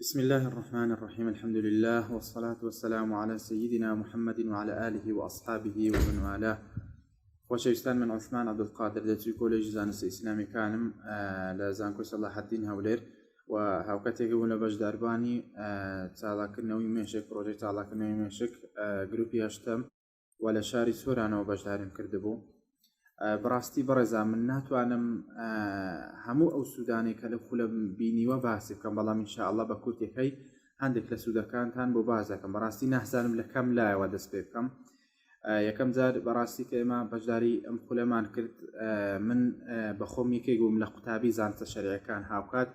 بسم الله الرحمن الرحيم الحمد لله والصلاة والسلام على سيدنا محمد وعلى آله وأصحابه ومن والاه. خۆشەویستان من عوسمان عەبدولقادر دەرچووی کۆلێژی زانستە ئیسلامیەکانم لە زانکۆی سەڵاحەدین هەولێر و هاوکاتێک بووم لە بەشداربانی چالاکردنەوەی مێشک، پرۆژەی چالاکردنەوەی مێشک گروپی هەشتەم و لە شاری سۆرانەوە بەشداریم کردبوو. بەڕاستی بەڕێزان من ناتوانم هەموو ئەو سوودانەی کە لەو خولە بینیوە باسی بکەم، بەڵام ئینشاءاللە بە کورتەکەی هەندێک لە سوودەکانتان بۆ باس دەکەم. بەڕاستی نازانم لە کەم لایەوە دەست پێ بکەم. یەکەم جار بەڕاستی کە ئێمە بەشداری ئەم خولەمان کرد، من بەخۆم یەکێک بووم لە قوتابی زانستە شەرعیەکان. هاوکات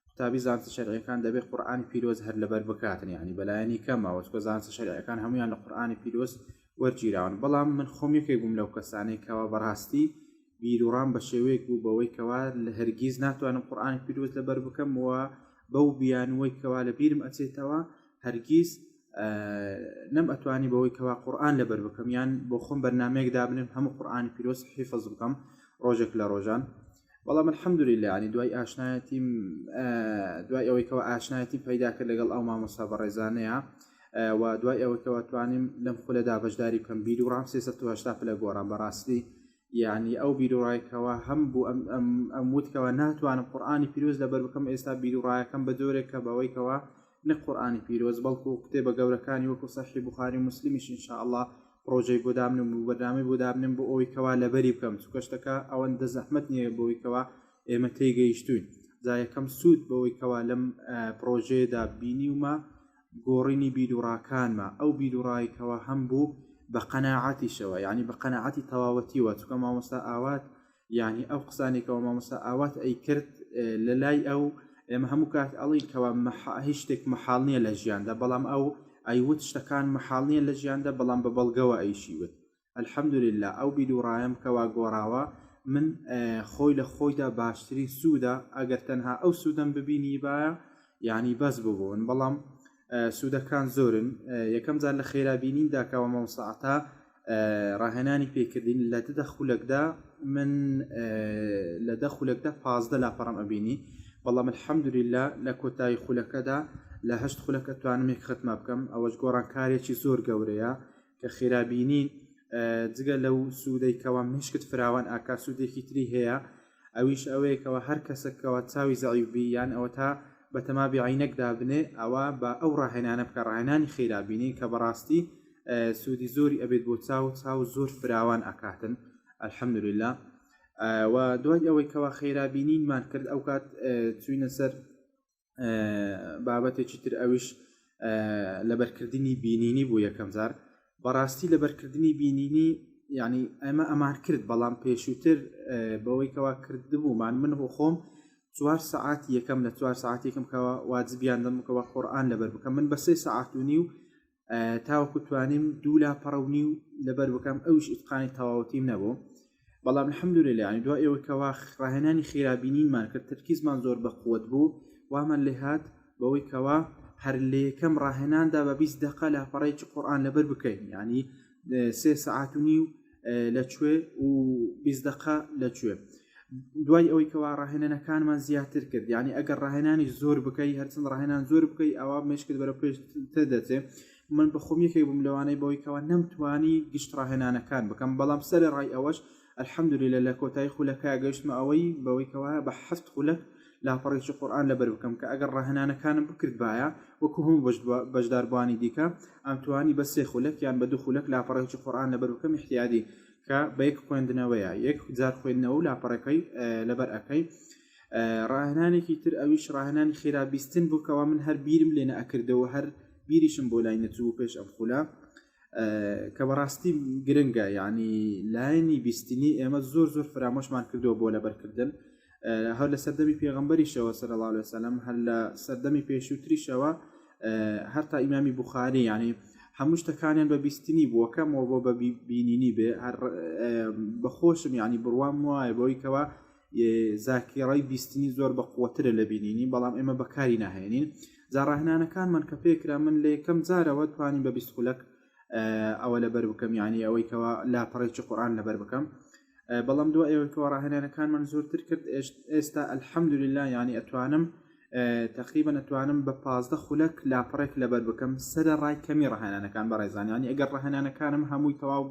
قوتابی زانستە شەرعیەکان دەبێت قورئانی پیرۆز هەر لەبەر بکاتن، یعنی بەلایەنی کەمەوە، چونکە زانستە شەرعیەکان هەمویان لە قورئانی پیرۆز وەرگیراون. بەڵام من خۆم یەکێک بووم لەو کەسانەی کەوا بەڕاستی بیروڕام بە شێوەیەک بوو بەوەی کەوا لە هەرگیز ناتوانم قورئانی پیرۆز لەبەر بکەم و بەو بیانووەی کەوا لە بیرم ئەچێتەوە هەرگیز نەم ئەتوانی بەوەی کەوا قورئان لەبەر بکەم، یان بۆ خۆم بەرنمەیەک دابنێم هەموو قورئانی پیرۆز حیفظ بکەم ڕۆژێک لە ڕۆژان. بەڵام الحمدلله ینی دوای ئاشنایەتیم، دوای ئەوەی کەوا ئاشنایەتی پەیدا کرد لەگەڵ ئەو مامۆستا بەڕێزانەیە و دوای ئەوەی کەوا توانیم لەم خولەدا بەشداری بکەم، بیر و ڕام 380 پلە گۆڕان. بەڕاستی یعنی ئەو بیر و ڕایکەوە هەم بوو ئەم ئەم ئەم وتکەوە ناتوانم قورئانی پیرۆز لەبەر بکەم، ئێستا بیر و ڕایەکەم بە جۆرێک کە بەوەی کەوا نەک قورئانی پیرۆز بەڵکو کتێبە گەورەکانی وەکو سەحیح بوخاری و موسلیمیش ئینشاءاللە پرۆژەی بۆ دابنم و بەرنامەی بۆ دابنم بۆ ئەوەی کەوا لەبەری بکەم، چونکە شتەکە ئەوەندە زەحمەت نییە بۆی کەوا ئێمە تێگەیشتوین. جا یەکەم سوود بەوەی کەوا لەم پرۆژەیەدا بینیومە گۆڕینی بیروڕاکانمە، ئەو بیروڕای کەوا هەم بوو بە قەناعەتیشەوە، یعنی بە قەناعەتی تەواوەتیوە، چونکە مامۆستا ئاوات یعنی ئەو قسانێکەوە مامۆستا ئاوات ئەی کرد لە لای ئەو ئێمە هەموو کات ئەڵین کەوا هیچ شتێک مەحاڵ نییە لە ژیاندا، بەڵام ئەو ئەیوت شتەکان مەحاڵ نییە لە ژیاندا، بەڵام بە بەڵگەوە ئەیشیوت. الحمدللە ئەو بیروڕایەم کەوا گۆڕاوە، من خۆی لە خۆیدا باشترین سوودە، ئەگەر تەنها ئەو سوودەم ببینیبایە یعنی بەس ببوون، بەڵام سوودەکان زۆرن. یەکەم جار لە خێرا بینیندا کەوا مامۆستا عەتا ڕاهێنانی پێکردین لە دە خولەکدا، من لە دە خولەکدا 15 لاپەڕم ئەبینی، بەڵام الحەمدللە لە کۆتایی خولەکەدا لە هەشت خولەکە توانم یەک ختمە بکەم. ئەوەش گۆڕانکارێکی زۆر گەورەیە کە خێرا بینین. جگە لەو سوودەی کەوا مێشکت فراوان ئاکا، سوودێکی تری هەیە، ئەویش ئەوەیە کەوا هەر کەسێک کەوا چاوی زەعیف بی یان ئەوەتا بەتەمابی عەینەک دابنێ، ئەوە بە ئەو ڕاهێنانە بکە، ڕاهێنانی خێرا بینین کە بەڕاستی سوودی زۆری ئەبێت بۆ چاو، چاو زۆر فراوان ئەکاتن الحمدللە. و دوای ئەوەی کەوا خێرا بینینمان کرد، ئەو کات چوینە سەر بابەتێکی تر، ئەویش لەبەرکردنی بینینی بوو. یەکەم جار بەڕاستی لەبەرکردنی بینینی یعنی ئەمە ئەمان کرد، بەڵام پێشووتر بەوەی کەوا کردبوومان من بۆ خۆم چوار سەعات یەکەم لە چوار سەعات یەکەم کەوا واجبیان دەم کەوا قورئان لەبەر بکەم، من بە سێ سەعات و نیو تاوەکو توانیم دوو لاپەڕە و نیو لەبەر بکەم، ئەویش ئیتقانی تەواوەتیم نەبوو. بەڵام الحمدلله یعنی دوای ئەوەی کەوا ڕاهێنانی خێرا بینینمان کرد، تەرکیزمان زۆر بە قوت بوو، وامان لێهات بەوەی کەوا هەر لە یەکەم ڕاهێناندا بە 20 دقە لاپەڕەیەکی قورئان لەبەر بکەین، یعنی سێ سەعات و نیو لە کوێ و 20 دقە لە کوێ. دوای ئەوەی کەوا ڕاهێنانەکانمان زیاتر کرد، یعنی ئەگەر ڕاهێنانی زۆر بکەی، هەرچەند ڕاهێنان زۆر بکەی ئەوە مێشکت بەرەو پێشتر دەچێ. من بەخۆم یەکێک بووم لەوانەی بەوەی کەوا نەمتوانی گشت ڕاهێنانەکان بکەم، بەڵام سەر ڕای ئەوەش الحمدلله لە کۆتایی خولەکە گەیشتمە ئەوەی بەوەی کەوا بە حەفت خولەک لاپەڕێکی قورئان لەبەر بکەم، کە ئەگەر ڕاهێنانەکانم بکردبایە وەکو هەموو بەشداربووانی دیکە ئەمتوانی بە سێ خولەک یان بە دوو خولەک لاپەڕێکی قورئان لەبەر بکەم احتیادی، کە بە یەک خوێندنەوەیە، یەک جار خوێندنەوە و لاپەڕەکەی لەبەر ئەکەی. ڕاهێنانێکی تر ئەویش ڕاهێنانی خێرا بیستن بوو، کەوا من هەر بیرم لێ نەئەکردەوە، هەر بیریشم بۆ لای نەچوو پێش ئەم خولە، کە بەڕاستی گرنگە. یعنی لایەنی بیستنی ئێمە زۆر زۆر فرامۆشمان کردووە بۆ لەبەرکردن، هەر لە سەردەمی پێغەمبەریشەوە صلی الله علیه وسلم، هەر لە سەردەمی پێشووتریشەوە هەر تا ئیمامی بوخاری، یعنی هەموو شتەکانیان بە بیستنی بووە، کەمەوە بۆ بە بینینی بێ. هەر بەخۆشم یعنی بڕوام وایە بەوەی کەوا زاکیڕای بیستنی زۆر بە قوترە لە بینینی، بەڵام ئێمە بەکاری ناهێنین. جا ڕاهێنانەکانمان کە پێکرا، من لە یەکەم جارەوە توانیم بە 20 خولەک ئەوە لەبەر بکەم، یعنی ئەوەی کەوا لاپەڕێکی قورئان لەبەر بکەم. بەڵام دوای ئەوەی کەوا ڕاهێنانەکانمان زۆرتر کرد، ئێستا الحەمدللە یعنی ئەتوانم. تقریبا ئەتوانم بە 15 خولەک لاپەڕێک لەبەر بکەم سەرە ڕای کەمی ڕاهێنانەکان بەڕێزان یانی ئەگەر ڕاهێنانەکانم هەمووی تەواو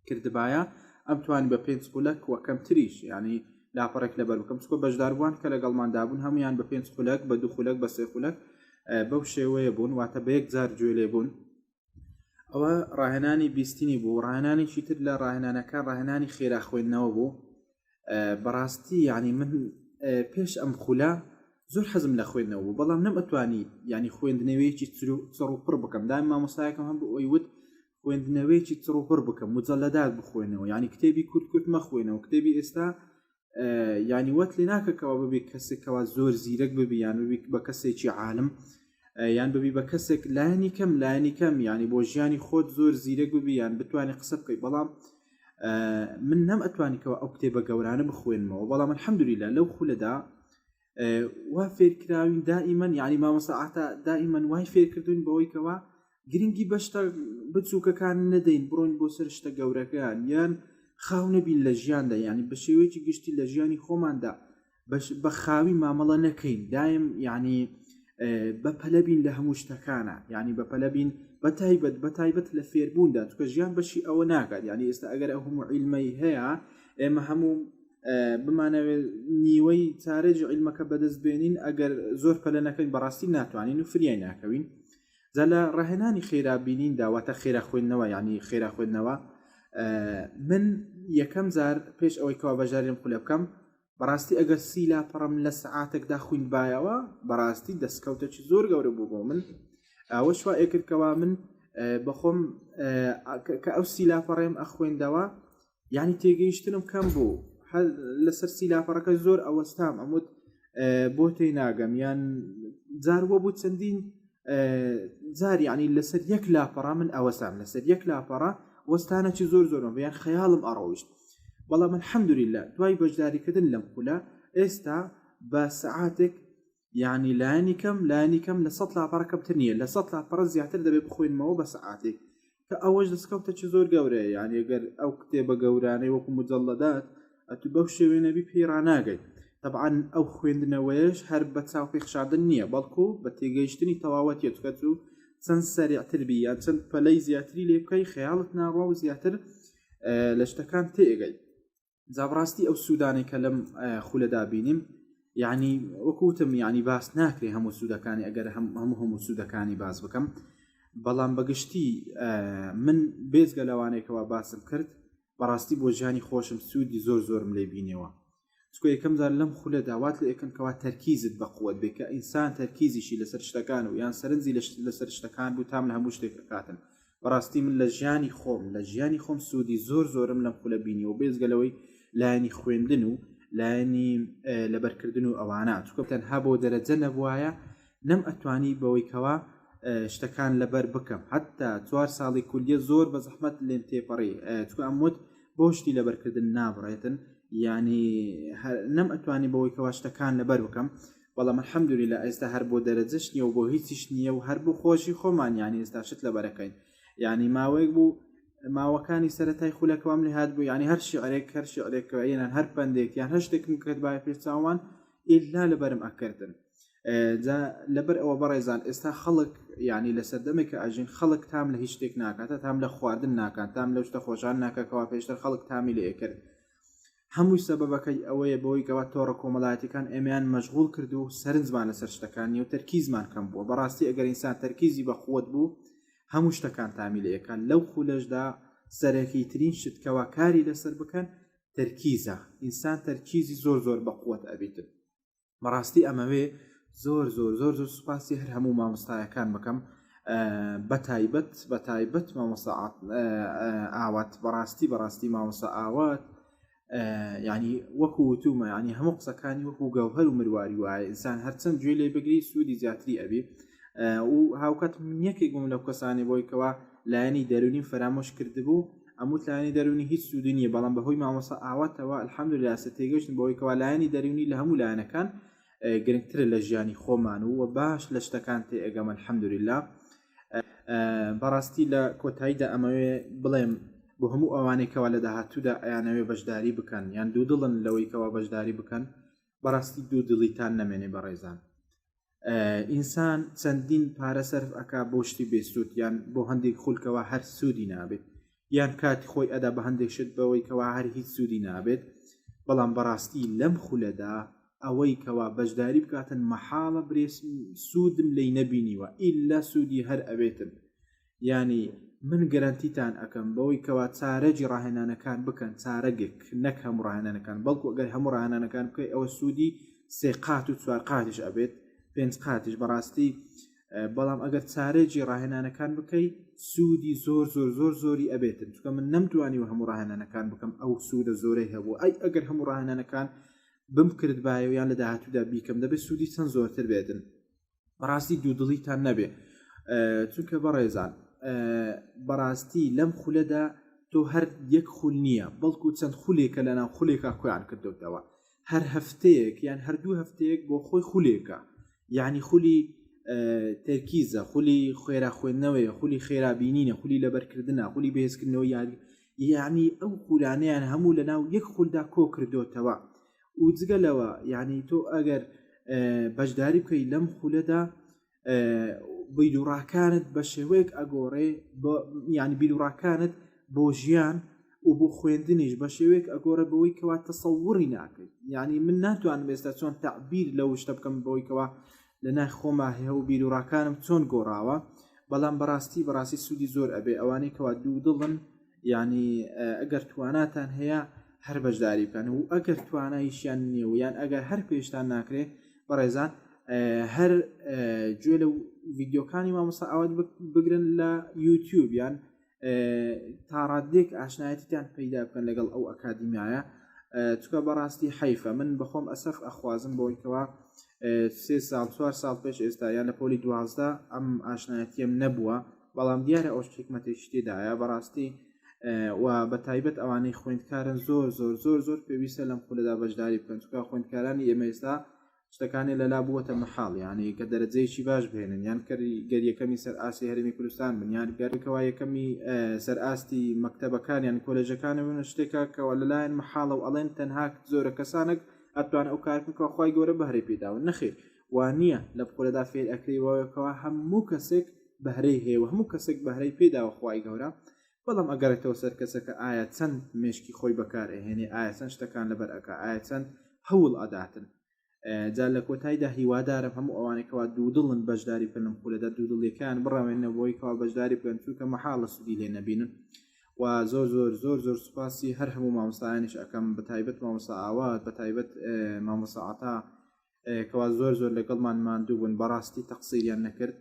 کردبایە ئەم توانی بە پێنج خولەک وە کەمتریش ینی لاپەڕێک لەبەر بکەم چکۆ بەشداربووان کە لەگەڵماندا بوون هەمویان بە پێنج خولەک بە دوو خولەک بە سێ خولەک بەو شێوەیە بوون واتە بە یەک جار گوێ لێ بوون ئەوە ڕاهێنانی بیستنی بوو ڕاهێنانێکی تر لە ڕاهێنانەکان ڕاهێنانی خێرا خوێندنەوە بوو بەڕاستی یعنی من پێش ئەم خولە زۆر حەزم لە خوێندنەوە بوو بەڵام نەم ئەتوانی ینی خوێندنەوەیەکی چڕ و پڕ بکەم دایم مامۆسایەکەم هەم بۆ ئەوی وت خوێندنەوەیەکی چڕ و پڕ بکەم مجلدات بخوێنەوە یعنی کتێبی کورت کورت مەخوێنەوە کتێبی ئێستا یانی وەت لێ ناکەکەوە ببی کەسێکەوە زۆر زیرەک ببی یان ببی بە کەسێکی عالم یان ببی بە کەسێک لایەنی کەم لایەنی کەم ینی بۆ ژیانی خۆت زۆر زیرەک ببی یان بتوانێت قسە بکەیت بەڵام من نەم ئەتوانیکەوە ئەو کتێبە گەورانە بخوێنمەوە بەڵام الحەمدللە لەو خولەدا وا فێرکراوین دائیمەن یعنی مامۆستا عتا دائیمەن وای فێرکردوین بەوەی کەوا گرنگی بە شتە بچووکەکان نەدەین بڕۆین بۆ سەر شتە گەورەکان یان خاو نەبین لە ژیاندا یعنی بە شێوەیەکی گشتی لە ژیانی خۆماندا بە خاوی مامەڵە نەکەین دایم یعنی بە پەلەبین لە هەموو شتەکانە یعنی بە پەلەبین بە تایبەت بە تایبەت لە فێربووندا چکە ژیان بەشی ئەوە ناکات یعنی ئێستا ئەگەر ئەو هەموو عیلمەی هەیە ئێمە هەموو بمانەوێت نیوەی چارێجی عیلمەکە بەدەست بێنین ئەگەر زۆر پەلە نەکەین بەڕاستی ناتوانین و فریای ناکەوین جا لە ڕاهێنانی خێرا بینیندا واتە خێرا خوێندنەوە یعنی خێرا خوێندنەوە من یەکەم جار پێش ئەوەی کەوا بەشداری لەم خولە بکەم بەڕاستی ئەگەر سی لاپەڕم لە سەعاتێکدا خویندبایەوە بەڕاستی دەستکەوتێکی زۆر گەورە بوو بۆ من ئەوەش وا ئێکرد کەوا من بەخۆم کە ئەو سی لاپەڕێم ئەخوێندەوە یعنی تێگەیشتنم کەم بوو لەسەر سی لاپەڕەکە زۆر ئەوەستام ئەموت بۆ تێی ناگەم یان جاروە بوو چەندین جار یعنی لەسەر یەک لاپەڕا من ئەوەسام لەسەر یەک لاپەڕا وەستانەکی زۆر زۆرم یان خەیاڵم ئەڕۆیشت بەڵام الحەمدللە دوای بەشداریکردن لەم خولە ئێستا بە سەعاتێک یعنی لایەنی کەم لایەنی کەم لە سە لاپەڕە کەمتر نییە لە سە لاپەڕە زیاتر دەبێت بخوێنمەوە بە سەعاتێک کە ئەوەش دەستکەوتێکی زۆر گەورەیە یعنی ئەگەر ئەو کتێبە گەورانەی وەکو مجەڵەدات ئەتو بەو شێوەیە نەبی پێی ڕاناگەیت طبعا ئەو خوێندنەوەیەش هەر بە چاو پێخشاندن نییە بەڵکو بە تێگەیشتنی تەواوەتیە چونکە تو چەند سەریعتر بی یان چەند پەلەی زیاتری لێ بکەی خەیاڵت ناڕوا و زیاتر لە شتەکان تێگەی جا بەڕاستی ئەو سوودانەی کە لەم خولەدا بینیم یعنی وەکوتم یعنی باس ناکرێ هەموو سوودەکانی ئەگەر هەموو هەموو سوودەکانی باس بکەم بەڵام بەگشتی من بێجگە لەوانێکەوە باسم کرد بەڕاستی بۆ ژیانی خۆشم سوودی زۆر زۆرم لێ بینیەوە چکۆ یەکەم جار لەم خولەدا وات لە یەکەم کەوا تەرکیزت بە قوت بێ کە ئینسان تەرکیزیشی لەسەر شتەکان و یان سەرنجی لەسەر شتەکان بوو تام لە هەموو شتێک ئەکاتن بەڕاستی من لە ژیانی خۆم لە ژیانی خۆم سوودی زۆر زۆرم لەم خولە بینیەوە بێجگە لەوەی لایەنی خوێندن و لایەنی لەبەرکردن و ئەوانە چکە تەنها بۆ دەرەجە نەبوایە نەم ئەتوانی بەوەی کەوا شتەکان لەبەر بکەم حتا چوار ساڵی کولیە زۆر بە زەحمەت لێم تێپەڕی چکە ئەم وت بۆ شتی لەبەرکردن نابڕێتن یعنی نەم ئەتوانی بەوەی کەوا شتەکان لەبەر بکەم بەڵام الحمدللە ئێستا هەر بۆ دەرەجەش نییە و بۆ هیچیش نییە و هەر بۆ خۆشی خۆمان یعنی ئێستا شت لەبەرەکەین یعنی ماوەیەک بوو ماوەکانی سەتای خولەکەوام لێ هات بوو یعنی هەر شعرێک هەر شعرێک یان هەر پندێک یان هەر شتێکم کرد باە پێش چاوان ئیلا لەبەرم ئەکردن جا لەبەر ئەوە بەڕێزان ئێستا خەڵک یعنی لە سەردەمێک کە ئەژین خەڵک تام لە هیچ شتێک ناکاتە تام لە خواردن ناکات تام لەو شتە خۆشان ناکەکەوە پێشتر خەڵک تامی لێ کرد هەمووی سەبەبەکەی ئەوەیە بەوەی کەوا تۆڕە کۆمەڵایەتیەکان ئێمەیان مەشغوڵ کرد و سەرنجمان لەسەر شتەکان نیە و تەرکیزمان کەم بووە بەڕاستی ئەگەر ئینسان تەرکیزی بە قوت بوو هەموو شتەکان تامی لێ ئەکات لەو خولەشدا سەرەکی ترین شت کەوا کاری لەسەر بکەن تەرکیزە ئینسان تەرکیزی زۆر زۆر بە قوت ئەبیتن. بەڕاستی ئەمەوێ زۆر زۆر زۆر زۆر سوپاسی هەر هەموو مامۆستایەکان بکەم بەتایبەت بەتایبەت مامۆستا ئاوات بەڕاستی بەڕاستی مامۆستا ئاوات ینی وەکو وتومە ینی هەموو قسەکانی وەکو گەوهەر و مرواری وایە ئینسان هەرچەند گوێ لێ بگری سوودی زیاتری ئەبی و هاوکات من یەکێک بووم لەو کەسانی بۆی کەوا لایەنی دەرونیم فەرامۆش کردبوو ئەموت لایەنی دەرونی هیچ سوودی نییە بەڵام بەهۆی مامۆستا ئاواتەوە الحمدللە ئێستا تێگەشتم بەوەی کەوا لایەنی دەرونی لە هەموو لایەنەکان گرنگترە لە ژیانی خۆمان و باش لە شتەکان تێئەگەم الحمدللە بەڕاستی لە کۆتاییدا ئەمەوێ بڵێم بۆ هەموو ئەوانەی کەوا لە داهاتوودا ئەیانەوێ بەشداری بکەن یان دوودڵن لەوەی کەوا بەشداری بکەن بەڕاستی دوو دڵیتان نەمێنێ بەڕێزان. ئینسان چەندین پارە سەرف ئەکا بۆ شتی بێسوود یان بۆ هەندێک خولکەوە هەر سوودی نابێت یان کاتی خۆی ئەدا بە هەندێک شت بەوەی کەوا هەر هیچ سوودی نابێت بەڵام بەڕاستی لەم خولەدا ئەوەی کەوا بەشداری بکاتن مەحاڵە برێ سوودم لی نەبینیوە ئیلا سوودی هەر ئەبێتن یانی من گەرەنتیتان ئەکەم بەوەی کەوا چارەگی ڕاهێنانەکان بکەن چارەگێک نەک هەموو ڕاهێنانەکان بەڵکو ئەگەر هەموو ڕاهێنانەکان بکەی ئەوە سوودی سێ قات و چوار قاتیش ئەبێت پێنج قاتیش بەڕاستی بەڵام ئەگەر چارێکی ڕاهێنانەکان بکەی سوودی زۆر زۆر زۆر زۆری ئەبێتن چونکە من نەمتوانی و هەموو ڕاهێنانەکان بکەم ئەو سوودە زۆرەی هەبوو ئەی ئەگەر هەموو ڕاهێنانەکان بمکردبایە یان لە داهاتوودا بیکەم دەبێت سوودی چەند زۆرتر بێتن بەڕاستی دوودڵیتان نەبێ چونکە بەڕێزان بەڕاستی لەم خولەدا تۆ هەر یەک خول نییە بەڵکو چەند خولێکە لە ناو خولێکا کۆیان کردوتەوە هەر هەفتەیەک یان هەر دوو هەفتەیەک بۆ خۆی خولێکە یعنی خولی تەرکیزە خولی خێرا خوێندنەوەیە خولی خێرا بینینە خولی لەبەرکردنە خولی بەهێزکردنەوە یاری یعنی ئەو خولانیان هەموو لە ناو یەک خولدا کۆ کردوتەوە و جگە لەوە یعنی تۆ ئەگەر بەشداری بکەی لەم خولەدا بیروڕاکانت بە شێوەیەک ئەگۆڕێ یعنی بیروڕاکانت بۆ ژیان و بۆ خوێندنیش بە شێوەیەک ئەگۆڕێ بەوەی کەوا تەسەوڕی ناکەیت یعنی من ناتوانم ئێستا چۆن تعبیر لەو شتە بکەم بەوەی کەوا لە نای خۆما هەیە و بیروڕاکانم چۆن گۆڕاوە بەڵام بەڕاستی بەڕاستی سوودی زۆر ئەبێ ئەوانەی کەوا دوو دڵن یعنی ئەگەر تواناتان هەیە هەر بەشداری بکەن و ئەگەر توانایشیان نییە و یان ئەگەر هەر پێشتان ناکرێ بەڕێزان هەر گوێ لە ڤیددیوکانی مامۆستا ئاوات بگرن لە یوتیوب یان تاڕادێک ئاشنایەتیتان پەیدا بکەن لەگەڵ ئەو ئەکادیمیایە چکە بەڕاستی حیفە من بەخۆم ئەسەف ئەخوازم بۆی کەوا سێ ساڵ چوار ساڵ پێش ئێستا یان لە پۆلی دوازدە ئەم ئاشنایەتیم نەبووە بەڵام دیارە ئەوش حیکمەتێکی تێدایە بەڕاستی و بە تایبەت ئەوانەی خوێندکارن زۆر زۆر زۆر زۆر پێویستە لەم خولەدا بەشداری بکەن چونکە خوێندکارانی ئێمە ئێستا شتەکانی لەلا بووەتە مەحاڵ یعنی کە دەرەجەیەکی باش بهێنن یان کەری گەر یەکەمی سەر ئاستی هەرێمی کوردستان بن یان گەرکەوە یەکەمی سەر ئاستی مەکتەبەکان یان کۆلێژەکان بن شتێکە کەەوە لەلایەن مەحاڵە و ئەڵێن تەنها زۆرە کەسانێک ئەتوان ئەو کار بکەن خوای گەورە بەهرەی پێداون نەخێر وا نییە لە خولەدا فێر ئەکرێی وەکەوە هەموو کەسێک بەهرەی هەیە و هەموو کەسێک بەهرەی پێداوە خوای گەورە بەڵام ئەگەڕێتەوە سەر کەسەکە ئایا چەند مێشکی خۆی بەکار ئەهێنێ ئایا چەند شتەکان لەبەر ئەکا ئایا چەند هەوڵ ئەداتن جا لە کۆتاییدا هیوادارم هەموو ئەوانەی کەوا دوودڵن بەشداری بکەن لەم خولەدا دوودڵیەکان بڕەوێنەوە بۆی کەوا بەشداری بکەن چونکە مەحاڵە سوودی لێ نەبینن و زۆر زۆر زۆر زۆر سوپاسی هەر هەموو مامۆستایانیش ئەکەم بە تایبەت مامۆستا ئاوات بە تایبەت مامۆستا عەتا کەوا زۆر زۆر لەگەڵمان ماندوو بوون بەڕاستی تەقسیریان نەکرد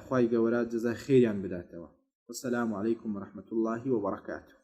خوای گەورە جزای خێریان بداتەوە والسلام علیکم ورحمة الله وبرکاته.